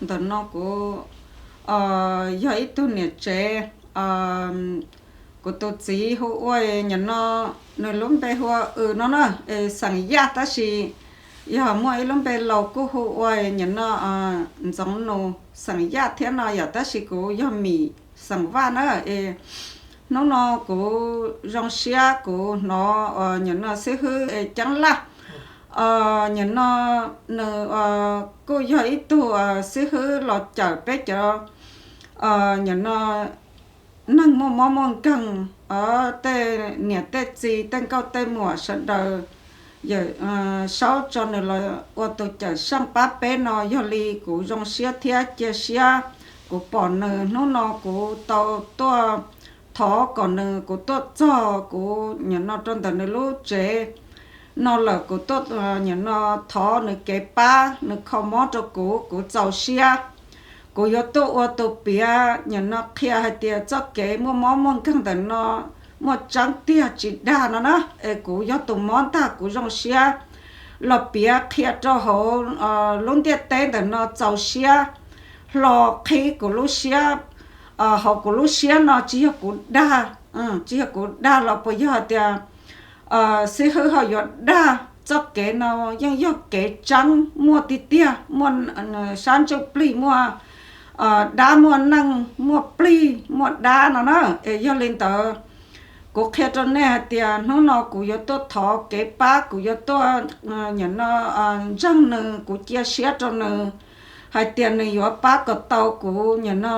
Ntawm no kuv yog ib tug niam tsev, kuv tus txiv hu ua nyam no, nws lub npe hu ua Wm no na, es xeem Yaj, tab sis yog muaj ib lub npe laus kuj hu ua nyam no Ntxoov Nus xeem Yaj thiab no yom, tab sis kuv yog Mim xeem Vaj na. Es hnub no kuv zoo siab kuv hnov nyam no xib hwb Ceeb Laj, nyam no nws kuj yog ib tug xib hwb los cawm peb cov nyam no neeg muaj mob muaj nkeeg, tej niam tej txiv tej nkauj tej muam sawv daws, yawm saub tso nws los ua tus cawm seej pab peb no, yog li kuv zoo siab thiab cia siab. Kuv pom nws hnub no kuv tau tuaj thov kom nws, kuv tuaj txog kuv nyam no rau ntawm nws lub tsev no lawm, kuv tuaj nyam no thov nws kev pab, nws kho mob rau kuv, kuv txaus siab. Kuv yuav tuaj ua tus piav nyam no qhia hais tias txoj kev muaj mob muaj nkeeg ntawm no muaj tseeb tiag tsis dag no na, es kuv yog tus mob ntag kuv zoo siab los piav qhia rau hauv lub ntiaj teb ntawm no txaus siab hlo qhib kuv lub siab. Hauv kuv lub siab no tsis yog kuv dag, tsis yog kuv dag los puas yog hais tias xib hwb ho yuav dag? Txoj kev no yeej yog kev tseeb muaj tiag tiag, muaj sab ntsuj plig, muaj dab muaj neeg, muaj plig muaj dab no na. Es yog li ntawd, kuv qhia rau nej hais tias hnub no kuv yuav tuaj thov kev pab, kuv yuav tuaj nyam no ntseeg nws, kuv cia siab rau nws hais tias nws yuav pab kom tau kuv nyam no,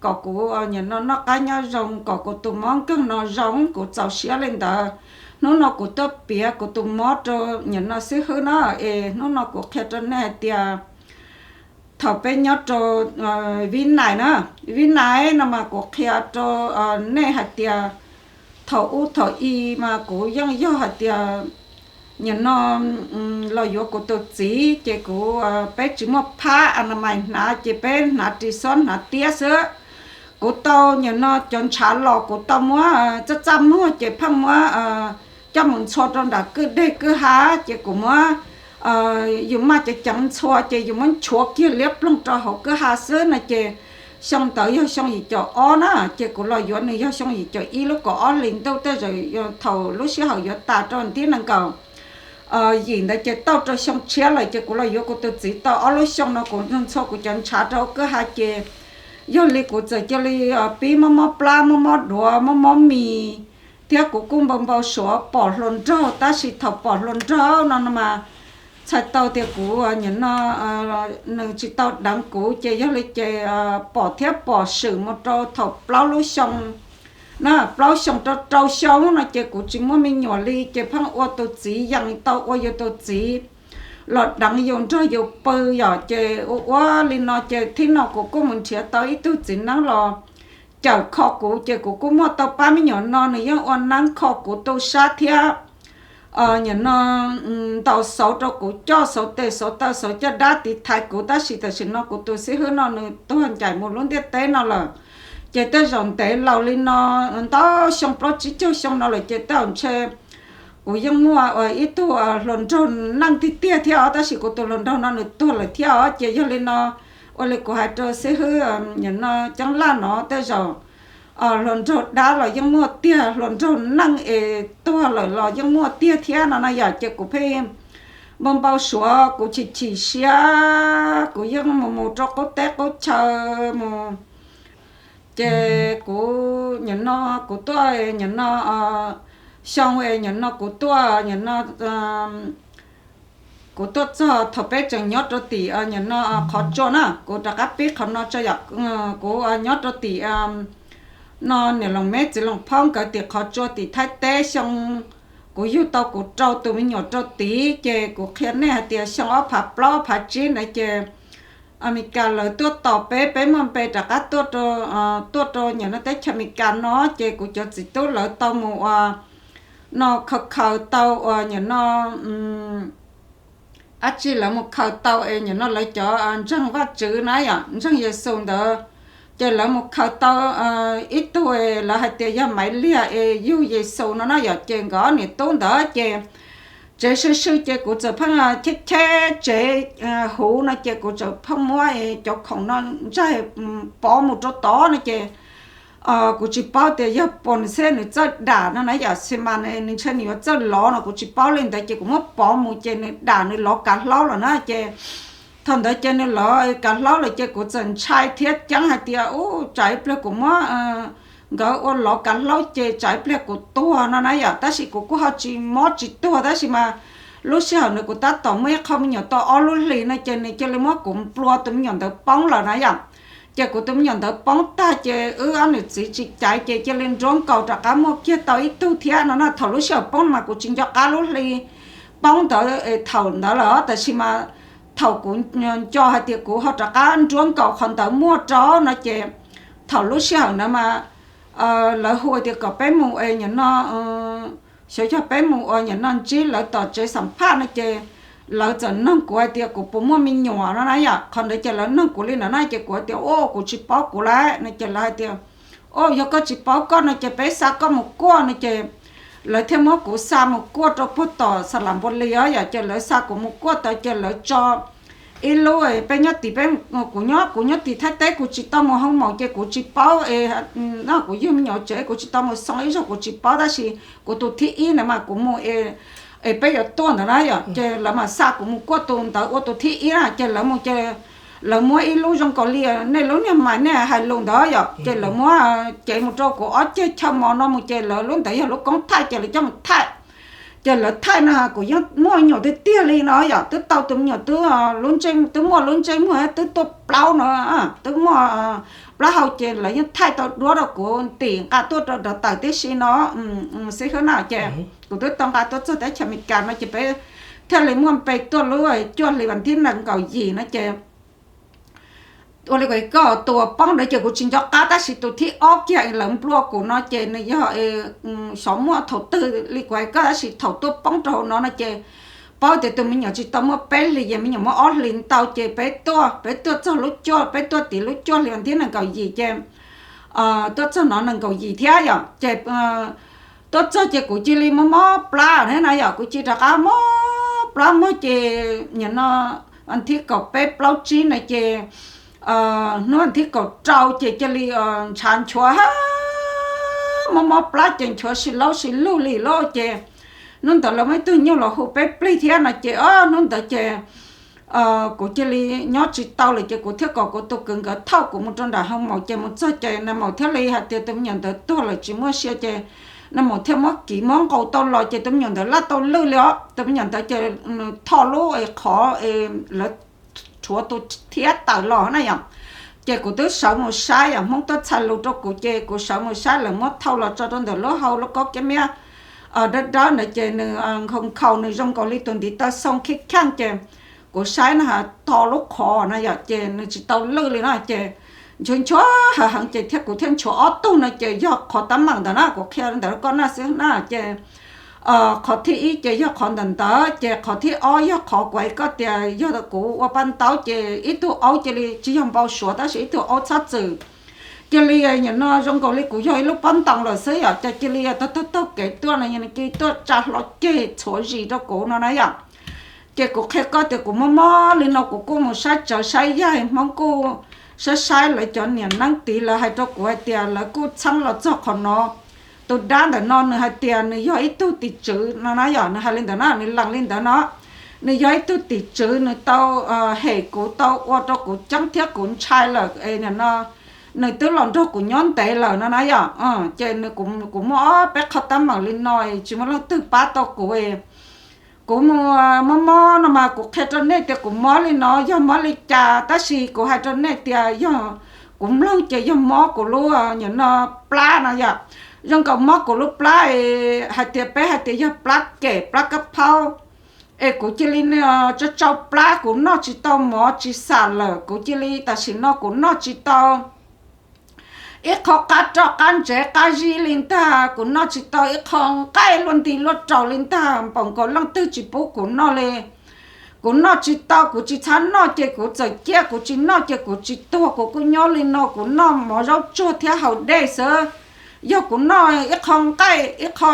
kom kuv nyam no noj qab nyob zoo, kom kuv tus mob nkeeg no zoo, kuv txaus siab li ntawd. Hnub no kuv tuaj piav kuv tus mob rau nyam no xib hwb na, es hnub no kuv qhia rau nej hais tias thaum peb nyob rau Vib Nais na, Vib Nais no mas kuv qhia rau nej hais tias thaum ub thaum i mas kuv yeej yog hais tias nyam no los yuav kuv tus txiv ces kuv, peb tsis muaj phab anamais hnav ces peb hnav ris xob hnav tiab xwb. Kuv tau nyam no cov ntshav los kuv tau muab txaj txaj muag ces pheej muab coj mus ntxhua rau nram kwj deg kwj ha, ces kuv muab, yus maj ceev ceev ntxhua ces yus muab nchuav kiag liab ploog rau hauv kwj ha xwb no ces xyoo ntawd yog xyoo yim caum ob na, ces kuv los yuav nws yog xyoo yim caum ib lub kaum ob hlis ntuj tej zaum thaum lub sij hawm yuav tas rau ntiab nees nkaum yim ntawd ces tau rau xyoo tshiab lawm ces kuv los yuav kuv tus txiv tau ob lub xyoo no kuv ntxhua kuv cov ntshav rau kwj ha ces yog li kuv txawm cia li pib mob mob plab mob mob duav mob mob mis thiab kuv kuj npau npau suav pom hluas nraug, tab sis thaum pom hluas nraug no no mas txhais tau tias kuv nyam no nws tsis tau deev kuv ces yog li ces pom thiab pom swm mus rau thaum plaub lub xyoo na, plaub xyoo rau rau xyoo no ces kuv tsis muaj me nyuam li ces pheej ua tus txiv yees tau ua yus tus txiv los deev yus nrog yus pw yom, ces ua ua li no ces thib no kuv kuj mus nrhiav tau ib tug txiv neeb los cawm kho kuv ces kuv kuj muaj tau pab me nyuam no nws yeej ua neeb kho kuv tu sab thiab nyam no ntaus xauv rau kuv, coj xauv tes xauv taw xauv caj dab tiv thaiv kuv, tab sis tam sim no kuv tus xib hwb no nws tuag ncaim mus lub ntiaj teb no lawm. Ces tej zaum ntev laus li no ntau xyoo plaub tsib caug xyoo no lawm ces tej zaum ntshe kuv yeej muaj ib tug hluas nraug neej tiag tiag thiab os, tab sis kuv tus hluas nraug no nws tuag lawm thiab os. Ces yog li no ua li kuv hais rau xib hwb nyam no Ceeb Laj no tej zaum hluas nraug dab los yeej muaj tiag, hluas nraug neej es tuag lawm los yeej muaj tiag thiab no na yom. Ces kuv pheej npau npau suav, kuv chim chim siab, kuv yeej mus mus rau qub teb qub chaw mus. Ces kuv nyam no kuv tuaj nyam no xyoo es nyam no kuv tuaj nyam no kuv tuaj txog thaum peb tseem nyob rau tim nyam no qhov tsua na, kuv rov qab pib qhov no tso yom. Kuv nyob rau tim no niam Loos Meb txiv Loos Phaub nkawd tim qhov tsua tim Thaib teb xyoo kuv yug tau kuv rau tus me nyuam rau tid, ces kuv qhia nej hais tias xyoo ob phav plaub ob phav tsib ntawd ces Amelikas lawv tuaj tos peb, peb muaj npe rov qab tuaj rau, tuaj rau nyam no teb chaws Amelikas no, ces kuv cov txiv tub lawv tau mus ua no khaws khaws tau uas nyam no dab tsi lawv mus khaws tau es nyam no lawv cov ntseeg Vajtswv na yom, ntseeg Yexus ntawd, ces lawv mus khaws tau ib tug, lawv hais tias yog Maiv Liag es yug Yexus no na yom, ces nkawd ob niam tub ntawd ces tsev sw sw ces kuv txawm pheej cheb cheb tsev huv no ces kuv txawm pheej muab cov khoom no ntsaig pov mus rau tod no ces kuv tsis paub tias yog pos xeb nws txawj dam no na yom, xi mas nws ntshe nws yuav txawj lov no kuv tsis paub li ntawd ces kuv muab pov mus ces nws dam nws lov kav hlaub lawm na ces thaum ntawd ces nws lov kav hlaub lawm ces kuv txawm ntshai thiab ceeb hais tias ub tsam ib pliag kuv muab nkawd ua lov kav hlaub ces tsam ib pliag kuv tuag no na yom, tab sis kuv kuj ho tsis mob tsis tuag tab sis mas lub sij hawm ntawd kuv tab tom muaj ib qho me nyuam tau ob lub hlis no ces nws cia li muab kuv nplua tus me nyuam ntawd poob lawm na yom. Ces kuv tus me nyuam ntawd poob tag ces wb ob niam txiv tsis caiv ces cia li nruab nkaus rov qab muaj kiag tau ib tug thiab no na. Thaum lub sij hawm poob mas kuv tsis nco qab lub hli poob ntawd thaum ntawd lawm tab sis mas thaum kuv nco hais tias kuv ho rov qab nruab nkaus qhov ntawd muaj rau no ces thaum lub sij hawm ntawd mas lawv hu tias kom peb mus es nim no xyov yog peb mus ua nim no ntsib lawv tom tsev xam phaj no ces lawv txawm noog kuv hais tias kuv puas muaj me nyuam no na yom. Qhov ntawd ces lawv noog kuv li ntawd na ces kuv hais tias o kuv tsis paub kuv lawm no ces lawv hais tias o yog koj tsis paub koj no ces peb xa koj mus kuaj no ces lawv thiaj muab kuv xa mus kuaj rau puag tom xa las npua li os yom. Ces lawv xa kuv mus kuaj tod ces lawv tso ib lub, peb nyob tim peb, kuv nyob kuv nyob tim Thaib teb kuv tsis tau mus hoo maum ces kuv tsis paub no kuv yug me nyuam tsev kuv tsis tau mus xoo ib zaug kuv tsis paub tab sis kuv tus thib ib na mas kuv mus es peb yuav tuaj ntawd na yom. Ces lawv mam xa kuv mus kuaj tus ntawd ua tus thib ib na ces lawv mus ces lawv muab ib lub zoo nkaus li nej lub niag mais nej hais lus ntawd yom ces lawv muab cev mus rau kuv ob ceg chaw mos no mus ces lawv lub ntawd yog lub koob thaij ces lawv coj mus thaij. Ces lawv thaij no kuv yeej muaj me nyuam tiag tiag li no yom, twb tau tus me nyuam twb lub ntsej twb muaj lub ntsej muag twb tuaj plaub no twb muaj plaub hau ces lawv yeej thaij tau duab rau kuv ntim nqa tuaj rau dav tawm tib si no xib hwb na ces kuv twb tau nqa tuaj txog teb chaws Amelikas no ces peb thiaj li muaj npe tuaj lub cuaj hli vas thib nees nkaum yim no ces ua li koj tus uas poob ntawd ces kuv tsis nco qab tab sis tus thib ob kiag lawv nplua kuv no ces nws yog xyov muaj thaum twg li kuv hais koj tab sis thaum tuaj poob rau hauv no no ces paub tias tus me nyuam tsis tau muaj peb hlis ces me nyuam muaj ob hlis ntau ces peb tuaj peb tuaj txog lub cuaj peb tuaj tim lub cuaj hli vas thib nees nkaum yim ces tuaj txog no nees nkaum yim thiab yom ces tuaj txog ces kuv cia li mob mob plab thiab na yom, kuv cia li rov qab mob plab muag ces nim no vas thib kaum peb plaub tsib na ces hnub vas thib kaum rau ces cia li ntshav nchuav ha mob mob plab ces nchuav si laub si lug li lauj ces hnub ntawd lawv muaj ib tug nyuj los hu peb plig thiab no ces hnub ntawd ces kuv cia li nyob tsis tau lawm ces kuv thiaj kom kuv tus kwv nkawd thauj kuv mus rau nram hoo maum ces mus txog ces nais maum thiaj li hais tias tus me nyuam ntawd tuag lawm tsis muaj sia ces nais maum thiaj muab kiv muab nqus tau los ces tus me nyuam ntawd laj tau lwj li os. Tus me nyuam ntawd ces nws tho lub qhov lawv rhuav tus thiab tawm los na yom. Ces kuv twb sawv mus saib yom, Hmoob tuaj txhais lus rau kuv ces kuv sawv mus saib lawv muab thau los tso rau ntawm lub hau lub kaub kiab miab dawb dawb ntawd ces nws nkhaus nkhaus nws zoo nkaus li tus ntiv taw xoo kheej kheej ces kuv saib no tho lub qhov na yom ces nws tsis tau lwj li na ces nchuav nchuav heev heev ces thiab kuv thiaj nchuav ob tug no ces yog qhov teeb meem ntawd na kuv qhia ntawd rau koj na xwb na ces qhov thib ib ces yog qhov ntawm ntawd ces qhov thib ob yog qhov kuv hais koj tias yog kuv ua paj ntaub ces ib tug aub cia li tsis yog npau suav tab sis ib tug aub txhob txwm cia li nim no zoo nkaus li kuv yog ib lub pob ntoos lawm xwb yom ces cia li taug taug taug kev tuaj no yog nws cia li tuaj tsa hlo ceg txhuav zis rau kuv no na yom. Ces kuv qhia koj tias kuv mob mob li no kuv kuj mus saib tsawv saib yaig Hmoob kuj saib saib lawv cov niam neeb tid lawv hais rau kuv hais tias lawv kuj txheeb los txog qhov no. Tus dab ntawm no nws hais tias nws yog ib tug tim tswv no na yom, nws hais li ntawd na, nws lees li ntawd no. Nws yog ib tug tim tswv nws tau hem kuv tau ua rau kuv ceeb thiab kuv ntshai lawm es nim no nws twb los nrog kuv nyob ntev lawm no na yom. Ces nws kuv muaj ob peb qhov teeb meem li no tsis muaj leej twg pab tau kuv. Kuv mus mob mob no mas kuv qhia rau nej tias kuv mob li no yog mob li cas tab sis kuv hais rau nej tias yog kuv mloog ces yog mob kuv lub nim no plab no yom. Zoo nkaus mob kuv lub plab hais tias peb hais tias yog plab kem plab kab phaub es kuv cia li tsau tsau plab kuv noj tsis tau mov tsis xam lawm kuv cia li tam sim no kuv noj tsis tau ib qho qab roj qab ntsev qab zib li ntag, kuv noj tsis tau ib qho nqaij luaj nti luaj raus li ntag, npaum nkaus leej twg tsis pub kuv noj li. Kuv noj tsis tau, kuv tsis txhob noj ces kuv txawm ciaj, kuv tsis noj ces kuv tsis tuag, kuv kuj nyob li no, kuv noj mov zaub tsuag thiab haus dej xwb. Yog kuv noj ib qho nqaij ib qho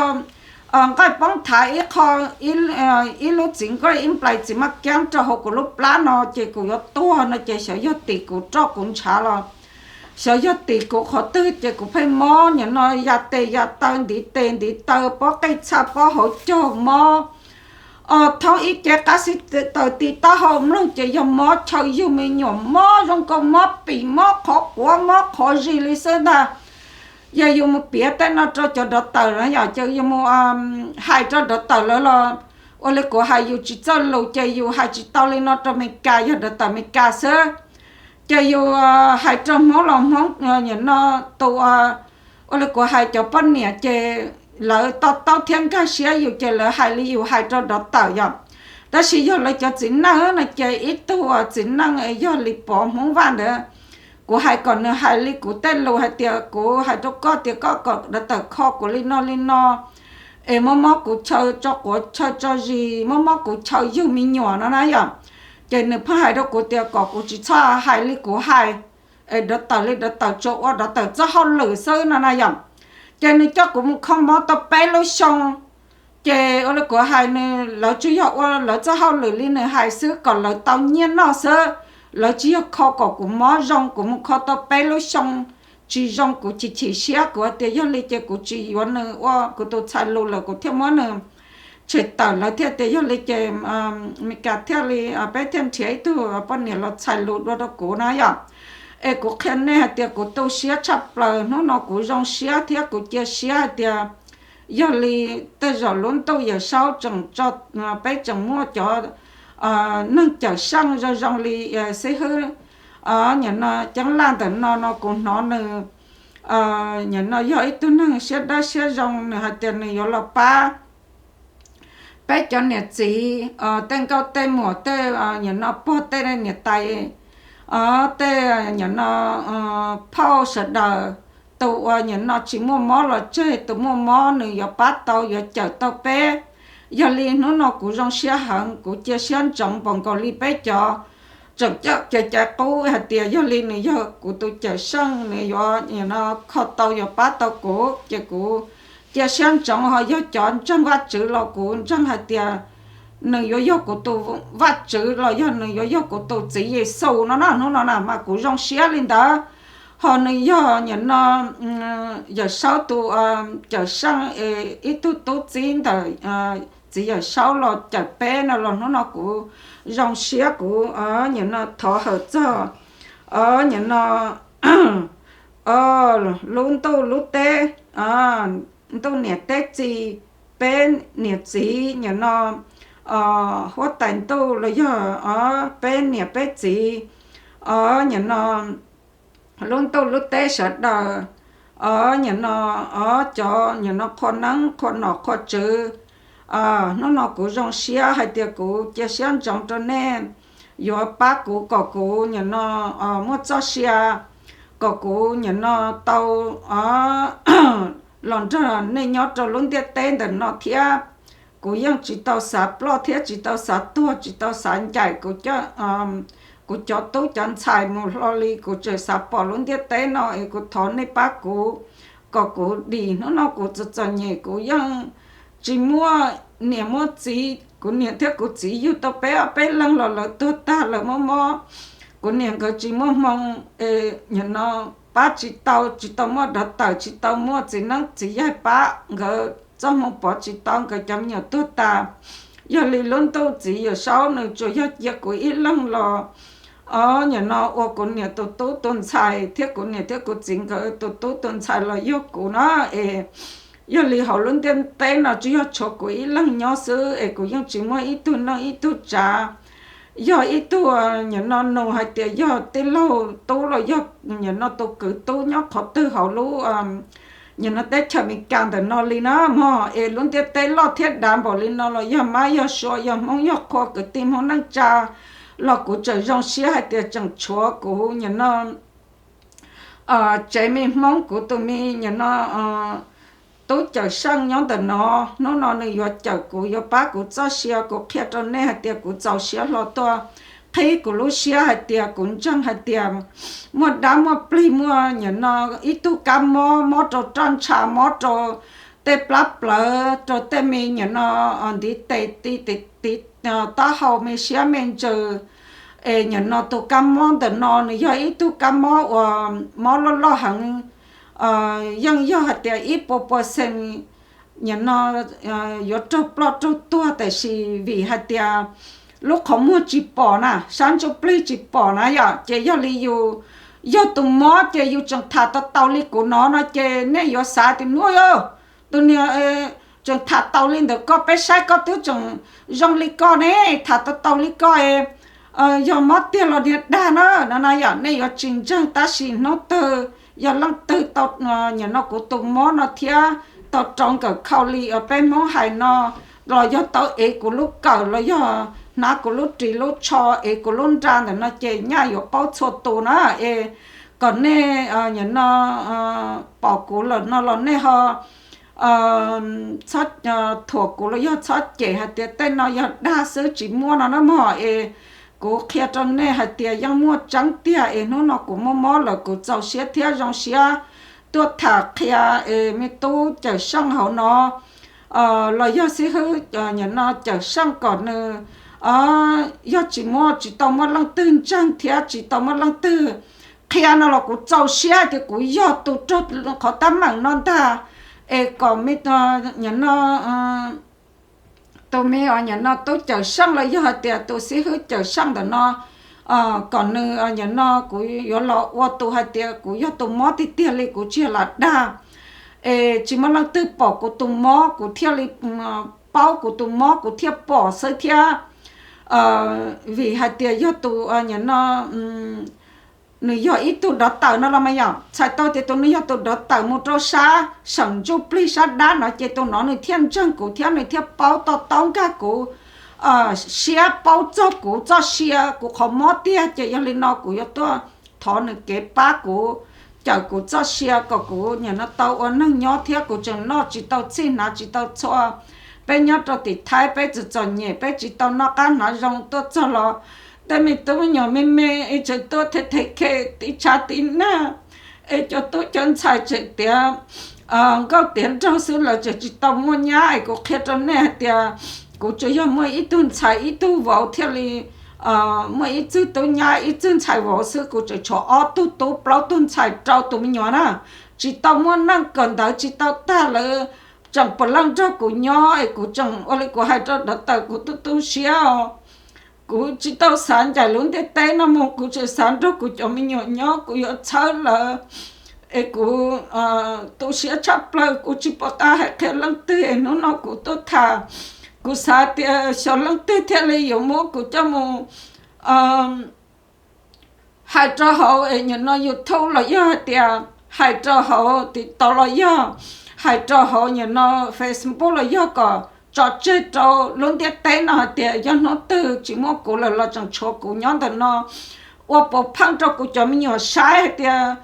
nqaij poob thav ib qho, ib lub txiv nqaij ib nplais txiv maj kiab rau hauv kuv lub plab no ces kuv yuav tuag no ces xyov yog tim kuv roj kuv ntshav los xyov yog tim kuv qhov twg ces kuv pheej mob nim no ya tes ya taw ntiv tes ntiv taw pob qij txha pob hauv caug mob thoob ib ce qab xib taws ti taub hau mloog ces yog mob chaw yug me nyuam mob zoo nkaus mob pim mob qhov quav mob qhov zis li xwb ntag. Yog yus mus piav tej no rau cov dov tawm na yom ces yus mus hais rau dov tawm lawv los ua li kuv hais yus tsis txawj lus ces yus hais tsis tau li no rau Meskas yog dov tawm Meskas xwb. Ces yus hais rau Hmoob los Hmoob nim no tus ua li kuv hais cov poj niam ces lawv to taub thiab nkag siab yus ces lawv hais li yus hais rau dov tawm yom. Tab sis yog lawv cov txiv neej no ces ib tug txiv neej yog li Pov Hmoob Vaj ntawd, kuv hais kom nws hais li kuv tej lus hais tias kuv hais rau koj tias koj kom dov tawm kho kuv li no li no es mob mob kuv chaw tso quav chaw tso zis mob mob kuv chaw yug me nyuam no na yom. Ces nws pheej hais rau kuv tias kom kuv tsis txhob hais li kuv hais es dov tawm li dov tawm tsuas ua dov tawm txoj hauj lwm xwb no na yom. Ces nws coj kuv mus kho mob tau peb lub xyoo. Ces ua li kuv hais nws lawv tsuas yog ua lawv txoj hauj lwm li nws hais xwb kom lawv tau nyiaj noj xwb. Lawv tsis yog kho kom kuv mob zoo, kuv mus kho tau peb lub xyoo tsis zoo kuv chim chim siab kuv hais tias yog li ces kuv tsis yuav nws ua kuv tus txhais lus lawm kuv thiaj muab nws tshem tawm lawv thiaj tias yog li ces Meskas thiaj li peb thiaj nrhiav ib tug poj niam los txhais lus dua rau kuv na yom. Es kuv qhia nej hais tias kuv tu siab tshaj plaws hnub no kuv zoo siab thiab kuv cia siab hais tias yog li tej zaum lub ntuj Yawm Saub tseem tso peb tseem muaj cov neeg cawm seej zoo zoo li xib hwb nim no Ceeb Laj ntawm no no kuv hnov nws nim no yog ib tug neeg siab dawb siab zoo nws hais tias nws yuav los pab peb cov niam txiv tej nkauj tej muam tej nim no pog tej niam tais tej nim no phauj sawv daws, tus uas nim no tsis muaj mob los tseg, tus muaj mob nws yuav pab tau yuav cawm tau peb. Yog li hnub no kuv zoo siab heev kuv cia siab ntsoov npaum nkaus li peb cov tseem coj kev cai qub hais tias yog li nws yog kuv tus cawm seej nws yuav nim no kho tau yuav pab tau kuv ces kuv cia siab ntsoov ho yog cov ntseeg Vajtswv los kuv ntseeg hais tias nws yuav yog kuv tus Vajtswv los yog nws yuav yog kuv tus txiv Yexus no na hnub no na mas kuv zoo siab li ntawd. Ho nws yog nim no Yawm Saub tus cawm seej ib tug tub txib ntawm txiv Yawm Saub los cawm peb no los hnub no kuv zoo siab kuv nim no thov hawm txog nim no lub ntuj lub teb, ntuj niam teb txiv, peb niam txiv nim no huab tais ntuj los yog peb niam peb txiv nim no lub ntuj lub teb sawv daws nim no cov nim no qhua neeb qhua nom qhua tswv. Hnub no kuv zoo siab hais tias kuv cia siab ntsoov rau nej yuav pab kuv kom kuv nim no muaj txoj sia kom kuv nim no tau los nrog nej nyob rau lub ntiaj teb ntawm no thiab. Kuv yeej tsis tau xav ploj thiab tsis tau xav tuag tsis tau xav ncaim kuv cov tub cov ntxhais mus hlo li, kuv tseem xav pom lub ntiaj teb no es kuv thov nej pab kuv kom kuv dim. Hnub no kuv txom txom nyem kuv yeej tsis muaj niam muaj txiv, kuv niam thiab kuv txiv yug tau peb ob peb leeg los lawv tuag tag lawv mob mob. Kuv niam nkawd tsis muaj hmoo es nim no pab tsis tau, tsis tau muaj dov tawm tsis tau muaj txiv neeb txiv yaig pab nkawd txoj hmoo pov tsis tau nkawd cov me nyuam tuag tas. Yog li lub ntuj txiv Yawm Saub nws tsuas yog cia kuv ib leeg los nim no ua kuv niam tus tub tus ntxhais thiab kuv niam thiab kuv txiv nkawd tus tub tus ntxhais los yug kuv na es yog li hauv lub ntiaj teb no tsuas yog tshuav kuv ib leeg nyob xwb es kuv yeej tsis muaj ib tug neej ib tug tsav yog ib tug nim no nug hais tias yog tij laug tub los yog nim no tus kwv tub nyob qhov twg hauv lub nim no teb chaws Amelikas ntawm no li na mog. Es lub ntiaj teb loj thiab dav npaum li no los yog mab yog sua yog Hmoob yog qhua kwv tij Hmoob neej tsa los kuv tseem zoo siab hais tias tseem tshuav kuv nim no tsev me Hmoob kuv tus me nim no tub cawm seej nyob ntawm no. Hnub no nws yuav cawm kuv yuav pab kuv txoj sia. Kuv qhia rau nej hais tias kuv txaus siab hlo tuaj qhib kuv lub siab hais tias kuv ntseeg hais tias muaj dab muaj plig muaj nim no ib tug kab mob, mob rau roj ntsha, mob rau tej plab plawv rau tej me nyuam no, ntiv tes ti tiv taub hau me siab me ntsws. Es nyuam no tus kab mob ntawm no nws yog ib tug kab mob uas mob loj loj heev, yeej yog hais tias ib puas puas xees nyuam no yuav raug ploj raug tuag, tab sis vim hais tias lub qhov muag tsis pom na, sab ntsuj plig tsis pom na yom, ces yog li yus yog tus mob ces yus tseem tham tau tau li kuv no no ces nej yuav xav tias nuj yog tus niag tseem tham tau li ntawd, koj peb saib koj twb tseem zoo li koj ne, tham tau tau li koj, yog mob tiag los niag dag na no na yom, nej yuav tsis ntseeg. Tab sis hnub twg yog leej twg tau nyuam no kuv tus mob no thiab tau rau nkawm khau li peb Hmoob hais no, los yog tau ev kuv lub kawm los yog hnav kuv lub ris lub tsho, ev kuv lub nra ntawm no ces nyaj yuav paub txhua tus na. Es kom nej nyuam no pom kuv lawm no los nej ho txhob thuam kuv los yog txhob cem hais tias tej no yog dag xwb tsis muaj no na mog. Es kuv qhia rau nej hais tias yeej muaj tseeb tiag. Es hnub no kuv mob mob lawm kuv txaus siab thiab zoo siab tuaj tham qhia es me tub Cawm Seej hauv no los yog xib hwb nyuam no Cawm Seej kom nws yog tsis muaj, tsis tau muaj leej twg ntseeg thiab tsis tau muaj leej twg qhia no los kuv txaus siab tias kuv yog tus raug qhov teeb meem no ntag. Es kom me nyuam no tus me nyuam no tub Cawm Seej los yog hais tias tus xib hwb Cawm Seej ntawm no kom nws nyuam no kuv yuav los ua tus hais tias kuv yog tus mob tiag tiag li, kuv tsis yog lam dag. Es tsis muaj leej twg pom kuv tus mob, kuv thiaj li paub kuv tus mob, kuv thiaj pom xwb thiab. Vim hais tias yog tus nyuam no nws yog ib tug dov tawm no los mas yom, txhais tau tias tus nws yog tus dov tawm mus rau sab seem ntsuj plig sab dab no ces tus no nws thiaj ntseeg kuv thiab nws thiaj paub to taub nkag kuv siab, paub txog kuv txoj sia, kuv qhov mob tiag. Ces yog li no kuv yuav tuaj thov nws kev pab kuv, cawm kuv txoj sia kom kuv nyuam no tau ua neeg nyob thiab. Kuv tseem noj tsis tau txhij hnav tsis tau txhua. Peb nyob rau tim Thaib peb txom txom nyem, peb tsis tau noj qab hnav zoo, tuaj txog los tej me tub me nyuam me me es tseem tuaj them them khe tib tshav tib nag, es cov tub cov ntxhais tseem tiav nkauj tiav nraug xwb, lawv tseem tsis tau muaj nyab. Es kuv qhia rau nej hais tias kuv tsuas yog muaj ib tug ntxhais ib tug vauv thiaj li muaj ib txwg tub nyab ib txwg ntxhais vauv xwb, kuv tseem tshuav ob tug tub plaub tug ntxhais rau tus me nyuam na. Tsis tau muaj neej kawm ntawv tsis tau tag, lawv tseem puav leej nrog kuv nyob. Es kuv tseem ua li kuv hais rau dov tawm, kuv tu tu siab os. Kuv tsis tau xav ncaim lub ntiaj teb no mus, kuv tseem xav nrog kuv cov me nyuam nyob, kuv yuav txhawb lawv. Es kuv tu siab tshaj plaws, kuv tsis pom qab hais qhia leej twg. Es hnub no kuv tuaj tham, kuv xav tias xyov leej twg thiaj li yuav muab kuv coj mus hais rau hauv es nyuam no YouTube los yog hais tias hais rau hauv TikTok los yog hais rau hauv nyuam no Facebook los yog kom tso tseg rau lub ntiaj teb no hais tias yog hnub twg tsis muaj kuv lawm los tseem tshuav kuv nyob ntawm no ua puav pheej rau kuv cov me nyuam saib hais tias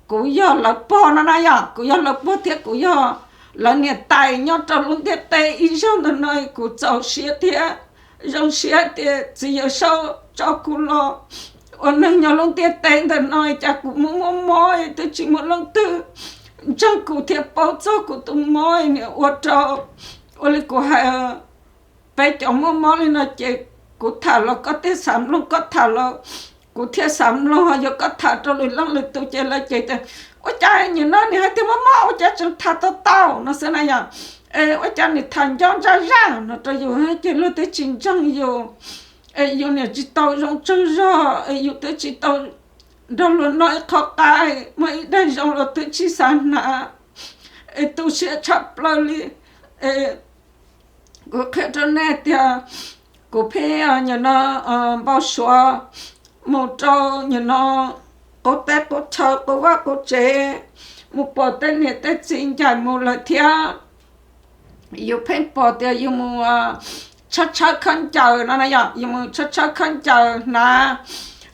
kuv yog lawv pog no na yom, kuv yog lawv pog thiab kuv yog lawv niam tais nyob rau lub ntiaj teb ib zaug ntawm no. Kuv txaus siab thiab zoo siab tias txiv Yawm Saub tso kuv los ua neeg nyob lub ntiaj teb ntawm no, cas kuv muaj muaj mob twb tsis muaj leej twg ntseeg kuv thiab paub txog kuv tus mob. Niam ua rau, ua li kuv hais, peb cov muaj mob li no ces kuv tham los koj thiaj xav mloog, koj tham los kuv thiaj xav mloog. Yog koj tham rau lwm leej lwm tus ces lawv ces tias ua cas nyuam no nws hais tias muaj mob ua cas tseem tham tau tau no xwb na yom. Es ua cas nws tham nco ntsaj zaj no rau yus ces luag twb tsis ntseeg yus. Es yus niam tsis tau zoo tsaug zog, es yus twb tsis tau nrog luag noj ib qho qab, muaj ib daig zoo los twb tsis xav hnav. Es tu siab tshaj plaws li. Es kuv qhia rau nej tias kuv pheej nyuam no npau suav mus rau nyuam no qub teb qub chaw qub vaj qub tsev, mus pom tej niam tej txiv ncaim mus lawm thiab. Yus pheej pom tias yus mus tshawb tshawb khaub ncaws no na yom, yus mus tshawb tshawb khaub ncaws hnav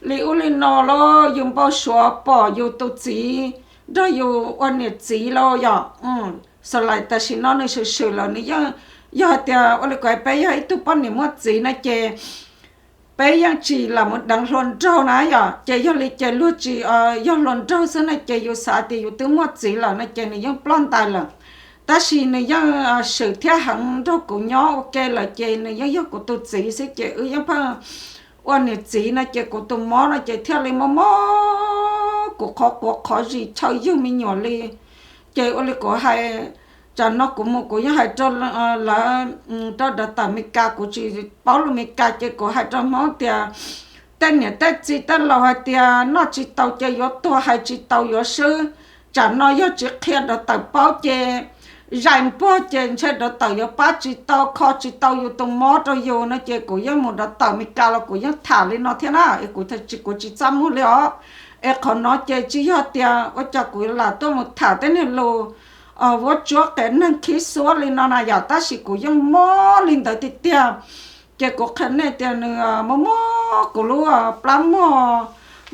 li ub li no los yus npau suav pom yus tus txiv nrog yus ua niam txiv los yom. Xav lais tam sim no nws swm swm lawm, nws yeej, yog hais tias ua li kuv hais, peb yog ib tug poj niam muaj txiv na ces peb yeej tsis lam mus deev hluas nraug na yom. Ces yog li ces luag tsis yog hluas nraug xwb na ces yus xav tias yus twb muaj txiv lawm no ces nws yeej ploj ntais lawm. Tab sis nws yeej swm thiab heev nrog kuv nyob ua ke lawm ces nws yeej yog kuv tus txiv xwb ces wb yeej pheej ua niam txiv no ces kuv tus mob no ces thiaj li mob mob kuv qhov quav qhov zis chaw yug me nyuam li. Ces ua li kuv hais, tsam no kuv mus kuv yeej hais rau lawv, rau dav tawm Meskas, kuv tsis paub lus Meskas ces kuv hais rau Hmoob tias tej niam tej txiv tej laus hais tias noj tsis tau ces yuav tuag, hais tsis tau yuav swb. Tsam no yog tsis qhia dav tawm paub ces zais npuag ces ntshe dav tawm yuav pab tsis tau, kho tsis tau yus tus mob rau yus no ces kuv yeej mus dav tawm Meskas los kuv yeej tham li no thiab na, kuv tsis, kuv tsis txaj muag li os. Es qhov no ces tsis yog tias ua cas kuv lam tuaj mus tham tej niag lus vuab tsuab qias neeg khib xuab li no na yom, tab sis kuv yeej mob li ntawd tiag tiag. Ces kuv qhia nej tias nws mob mob kuv lub plab muag,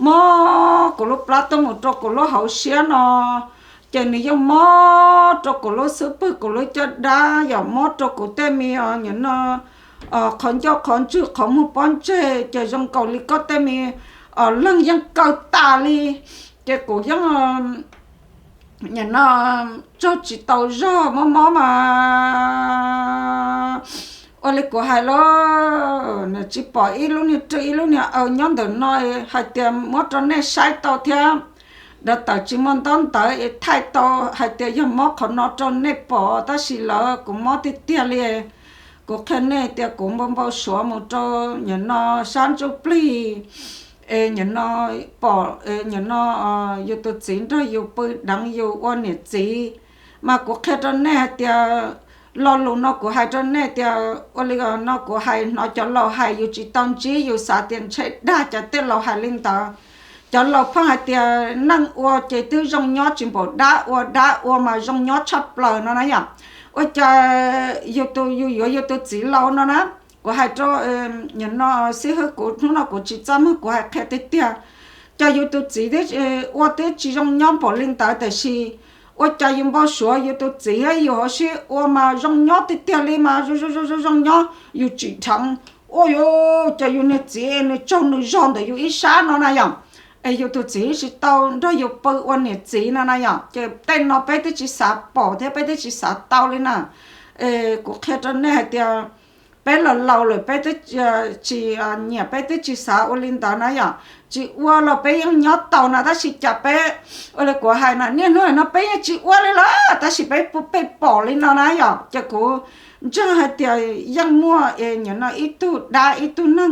mob kuv lub plab tuaj mus rau kuv lub hauv siab no, ces nws yeej mob rau kuv lub xub pwg, kuv lub caj dab, yog mob rau kuv tej me nyuam no qhov ncauj qhov ntswg qhov muag pob ntseg, ces zoo nkaus li koj tej me leeg yeej kaw tas li. Ces kuv yeej nyuam no tsaug tsis tau zog, mob mob mas ua li kuv hais los tsis pom ib lub niag rwj ib lub niag aw nyob ntawm no hais tias muab rau nej saib tau thiab. Dav tawm tsis muaj ntaub ntawv es thaij tau hais tias yog mob qhov no rau nej pom, tab sis lawv kuv mob tiag tiag li. Kuv qhia nej tias kuv npau npau suav mus rau nyuam no sab ntsuj plig es nyuam no pom nyuam no yus tus txiv nrog yus pw deev yus ua niam txiv. Mas kuv qhia rau nej hais tias lo lus no kuv hais rau nej tias ua li no kuv hais hnov cov laus hais yus tsis tau ntsib, yus xav tias ntshe dag cov tej laus hais li ntawd. Cov laus pheej hais tias neeg ua ces twb zoo nyob tsis npaum dab ua, dab ua mas zoo nyob tshaj plaws no na yom. Ua cas yus tus, yus yuav yus tus txiv laus no na, kuv hais rau nyuam no xib hwb kuv hnub no kuv tsis txaj muag kuv hais qhia tiag tiag. Cas yus tus txiv ua twb tsis zoo nyob npaum li ntawd tab sis ua cas yus npau suav yus tus txiv thiab yus hauv siab ua mas zoo nyob tiag tiag li mas zoo zoo zoo zoo nyob yus tsim dheev. Ua cas yus niag txiv nws tsaug nws zog ntawm yus ib sab no na yom. Es yus tus txiv tsis tau nrog yus pw ua niam txiv no na yom. Ces tej no peb twb tsis xav pom thiab peb twb tsis xav tau li na. Kuv qhia rau nej hais tias peb los laus lawm peb twb tsis nyiam, peb twb tsis xav ua li ntawd na yom. Tsis ua los peb yeej nyob tau na, tab sis cas peb, ua li kuv hais na, niaj hnub no peb yeej tsis ua li lawm tab sis peb, peb pom li no na yom. Ces kuv ntseeg hais tias yeej muaj es nyuam no ib tug dab ib tug neeg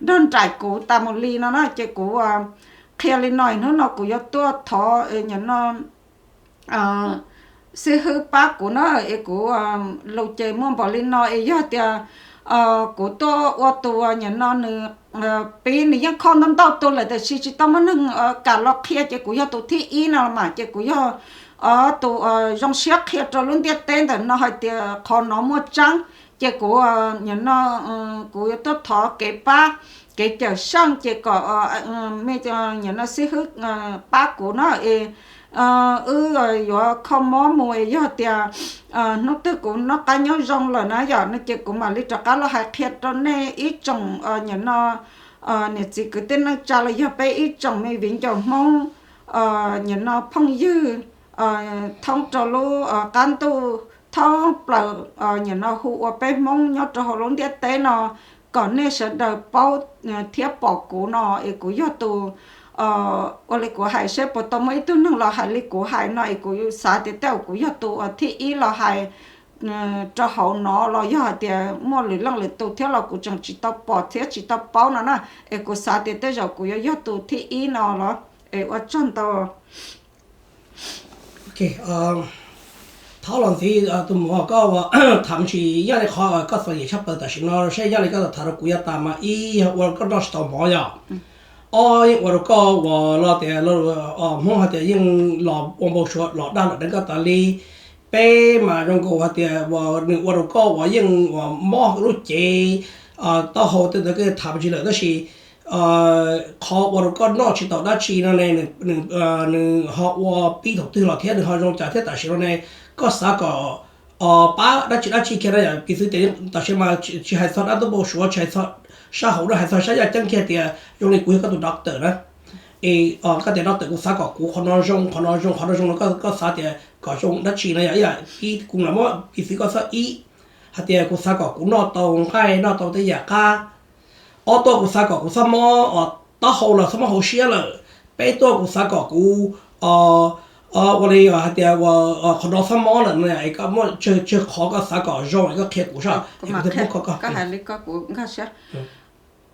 nrog nraim kuv tas mus li no na. Ces kuv qhia li no, hnub no kuv yuav tuaj thov nyuam no xib hwb pab kuv na. Es kuv lus ces muaj npaum li no es yog tias kuv tuaj ua tus nyuam no nws pib nws yeej kho ntau ntau tus lawm tab sis tsis tau muaj neeg kam los qhia ces kuv yog tus thib ib no mas ces kuv yog tus zoo siab qhia rau lub ntiaj teb ntawm no hais tias qhov no muaj tseeb. Ces kuv nyuam no kuv yuav tuaj thov kev pab, kev cawm seej ces kom nyuam no xib hwb pab kuv no es wb yuav kho mob mus es yog tias hnub twg kuv noj qab nyob zoo lawm na yom no ces kuv mam li rov qab los hais qhia rau nej ib tsoom nyuam no niam txiv kwv tij neej tsa los yog peb ib tsoom me viv ncaus Hmoob, nyuam no phooj ywg thoob rau lub qab ntuj, thoob plaws nyuam no hu ua peb Hmoob nyob rau hauv lub ntiaj teb no, kom nej sawv daws paub thiab pom kuv no es kuv yog tus, ua li kuv hais seb puas tau muaj ib tug neeg los hais li kuv hais no es kuv xav tias tej zaum kuv yog tus thib ib los hais rau hauv no los yog hais tias muaj lwm leej lwm tus thiab los kuv tseem tsis tau pom thiab tsis tau paub no na. Es kuv xav tias tej zaum kuv yuav yog tus thib ib no los es ua tsaug ntau. Thov los ntxiv tus muam, koj tham tsis yog li qhov koj txom nyem tshaj plaws tam sim no seb yog li koj tham rau kuv yav tas mas ib yog ua rau koj noj tsis tau mov yog, ob yeej ua rau koj uas los tias Hmoob hais tias yeej los ua npau suav los dag los deev koj tas li. Peb mas zoo nkaus hais tias uas nws ua rau koj uas yeej uas mob lub cev taub hau tej ntawd koj tham tsis lawm tab sis qhov ua rau koj noj tsis tau dab tsi no ne, nws ho ua pib thaum twg los thiab nws ho zoo cas thiab tam sim no ne, koj xav kom pab dab tsi dab tsi kiag na yom. Piv txwv tias tam sim mas tsis hais txog dab tuaj npau suav, tsis hais txog sab hauv na, hais txog sab yaj ceeb kiag tias zoo li kuv yog koj tus doctor na, Es koj tias no tawm kuv xav kom kuv qhov no zoo, qhov no zoo, qhov no zoo no, koj xav tias kom zoo dab tsi no yog ib yam ib kuv lam muab piv txwv koj txhob ib hais tias kuv xav kom kuv noj tau nqaij noj tau tej yam qab. Ob tuaj kuv xav kom kuv txhob mob taub hau los txhob mob hauv siab lawm. Peb tuaj kuv xav kom kuv ua li hais tias qhov no txhob mob lawm no, es koj muaj tsawg tsawg qhov koj xav kom zoo es koj qhia kuv saib, kuv thiaj pub koj.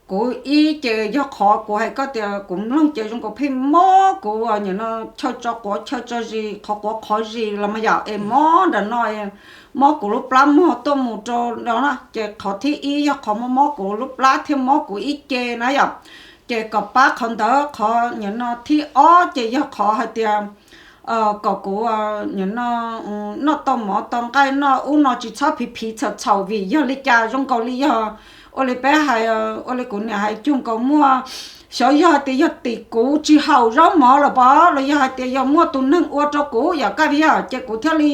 Kuv ib ces yog qhov kuv hais koj tias kuv mloog ces zoo nkaus pheej mob kuv nim no chaw tso quav chaw tso zis qhov quav qhov zis los mas yom, es mob nram no, mob kuv lub plab mog tuaj mus rau no na. Ces qhov thib ib yog qhov mob mob kuv lub plab thiab mob kuv ib ce na yom. Ces kom pab qhov ntawd. Qhov nim no thib ob ces yog qhov hais tias kom kuv nim no noj tau mov tau nqaij noj ub no tsis txhob phiv phiv txhaum txhaum vim yog li cas zoo nkaus li yog ua li peb hais, ua li kuv niam hais cuag nkaus muaj, xyov yog hais tias yog tim kuv tsis haum zaub mov los pom los yog hais tias yog muaj tus neeg ua rau kuv yom kaj viv, ces kuv thiaj li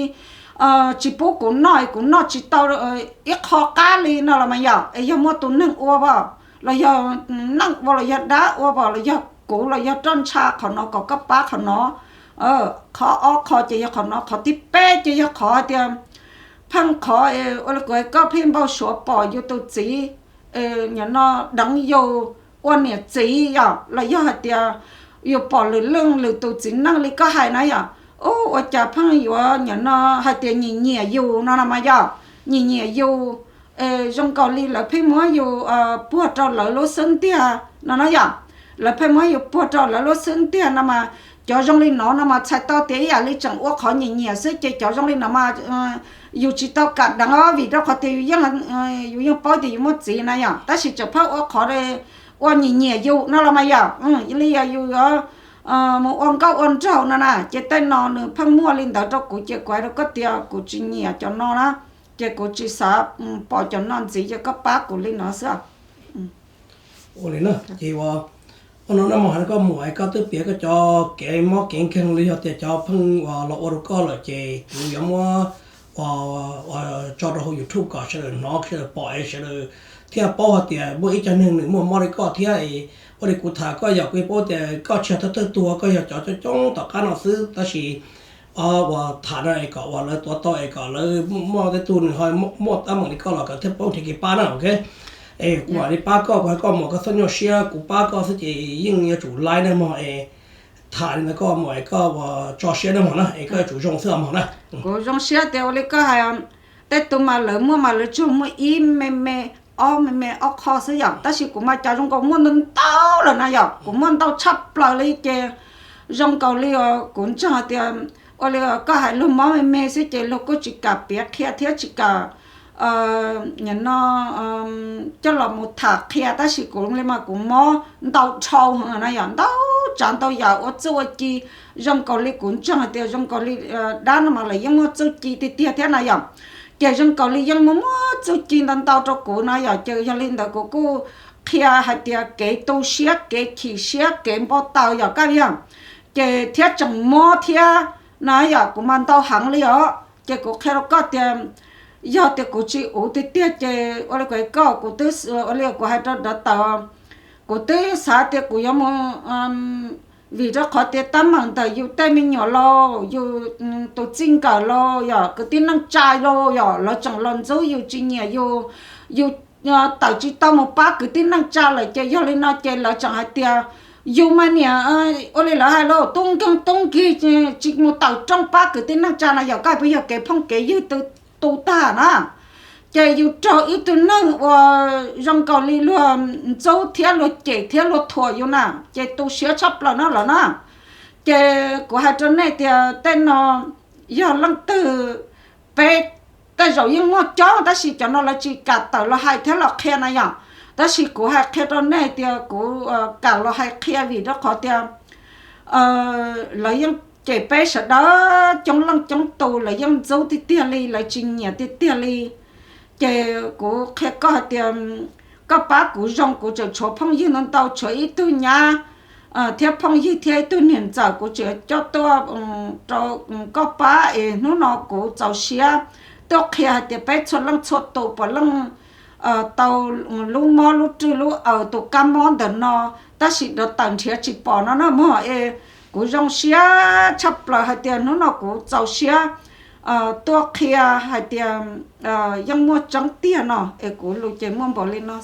tsis pub kuv noj, kuv noj tsis tau ib qho qab li no los mas yom. Es yog muaj tus neeg ua pom los yog neej ua los yog dab ua pom los yog kuv los yog roj ntsha qhov no kom koj pab qhov no. Qhov ob qho ces yog qhov no, qhov thib peb ces yog qhov hais tias pheej qhov ua li kuv hais koj pheej npau suav pom yus tus txiv nim no deev yus ua niam txiv yom, los yog hais tias yus pom lwm leej lwm tus txiv neej li koj hais na yom, ub ua cas pheej yuav nim no hais tias nyiam nyiam yus no no mas yom, nyiam nyiam yus, zoo nkaus li lawv pheej muab yus puag rau lawv lub xub ntiag no na yom. Lawv pheej muab yus puag rau lawv lub xub ntiag no mas cov zoo li no no mas txhais tau tias ib yam li tseem ua qhov nyiam nyiam xwb, ces cov zoo li no mas yus tsis tau kam deev os, vim rau qhov tias yus yeej, yus yeej paub tias yus muaj txiv na yom, tab sis tseem pheej ua qhov ua nyiam nyiam yus no los mas yom, li yog yus yuav mus ua nkauj ua nraug no na. Ces tej no nws pheej muaj li ntawd rau kuv, ces kuv hais rau koj tias kuv tsis nyiam cov no na, ces kuv tsis xav pom cov no ntxiv, ces koj pab kuv li no xwb. Ua li na ces ua no na, mus hais rau koj muam es koj twb piav koj cov kev mob kev nkeeg li yog tias cov pheej uas los ua rau koj lawm ces kuv yuav muab ua tso rau hauv YouTube kom sawv daws hnov, sawv daws pom es sawv daws thiaj paub hais tias muaj ib co neeg nws muaj mob li koj thiab. Ua li kuv tham koj yog kuv paub tias koj tsis yog thawj thawj tug, koj yog cov coob coob tom qab no xwb, tab sis uas tham no es kom uas lawv tuav tau es kom lawv muaj tej tug nws ho muaj teeb meem li koj los kom thiaj paub nrhiav kev pab na, ok. Es kuv mam li pab koj, kuv hais koj muam koj txhob nyuaj siab, kuv pab koj xwb ces yeej yuav tsum laib na mog. Es tham li ntawd koj muam es koj uas tso siab na mog na, es koj yuav tsum zoo xwb mog na. Kuv zoo siab tias ua li koj hais, tej tug mas lawv muaj mas lawv tsuas muaj ib me me, ob me me ob qho xwb yom, tab sis kuv mas cas zoo nkaus muaj ntau ntau lawm na yom, kuv muaj ntau tshaj plaws li ces zoo nkaus li kuv ntseeg hais tias ua li koj hais luag mob me me xwb ces luag kuj tsis kam piav qhia thiab tsis kam nim no coj los mus tham qhia, tab sis kuv li mas kuv mob ntau dhau heev na yom, ntau tsav ntau yam ua txuj ua ci, zoo nkaus li kuv ntseeg hais tias zoo nkaus li dab no mas lawv yeej muaj txuj ci tiag tiag thiab na yom. Ces zoo nkaus li yeej muaj muaj txuj ci ntau ntau rau kuv na yom, ces yog li ntawd kuv kuj qhia hais tias kev tu siab, kev chim siab, kev npau taws yom kaj viag, ces thiab tseem mob thiab na yom, kuv mas ntau heev li os. Ces kuv qhia rau koj tias yog tias kuv tsis ua tiag tiag ces ua li kuv hais koj, kuv twb ua li kuv hais rau dov taws, kuv twb xav tias kuv yuav mus, vim rau qhov tias teeb meem ntawm yus tej me nyuam los yus tus txij nkawm los yog kwv tij neej tsa los yog lawv tseem los ntxub yus tsis nyiam yus, yus tawm tsis tau mus pab kwv tij neej tsa lawm ces yog li no ces lawv tseem hais tias yus mas niam, ua li lawv hais los tub nkeeg tub nkig tsis mus tawm rooj pab kwv tij neej tsa no yog kaj puas yog kev phooj kev ywg tu tag na. Ces yus raug ib tug neeg uas zoo nkaus li luag ntxub thiab luag cem thiab luag thuam yus na, ces tu siab tshaj plaws na lawm na. Ces kuv hais rau nej tias tej no yog leej twg, peb tej zaum yeej muaj coob tab sis cov no lawv tsis kam tawm los hais thiab los qhia na yom. Tab sis kuv hais qhia rau nej tias kuv kam los hais qhia vim rau qhov tias lawv yeej cem peb sawv daws coob leej coob tus, lawv yeej ntxub tiag tiag li, lawv tsis nyiam tiag tiag li. Ces kuv qhia koj hais tias koj pab kuv zoo, kuv tseem tshuav phooj ywg ntau ntau, tshuav ib tug nyab thiab phooj ywg thiab ib tug niam ntxawm kuv tseem coj tuaj rau koj pab es hnub no kuv txaus siab tuaj qhia hais tias peb txhua leej txhua tus puav leej tau lub mob lub rwj lub aws tus kab mob ntawm no, tab sis dov tawm nrhiav tsis pom no na mog. Es kuv zoo siab tshaj plaws hais tias hnub no kuv txaus siab tuaj qhia hais tias yeej muaj tseeb tiag no. Es kuv lus ces muaj npaum li no.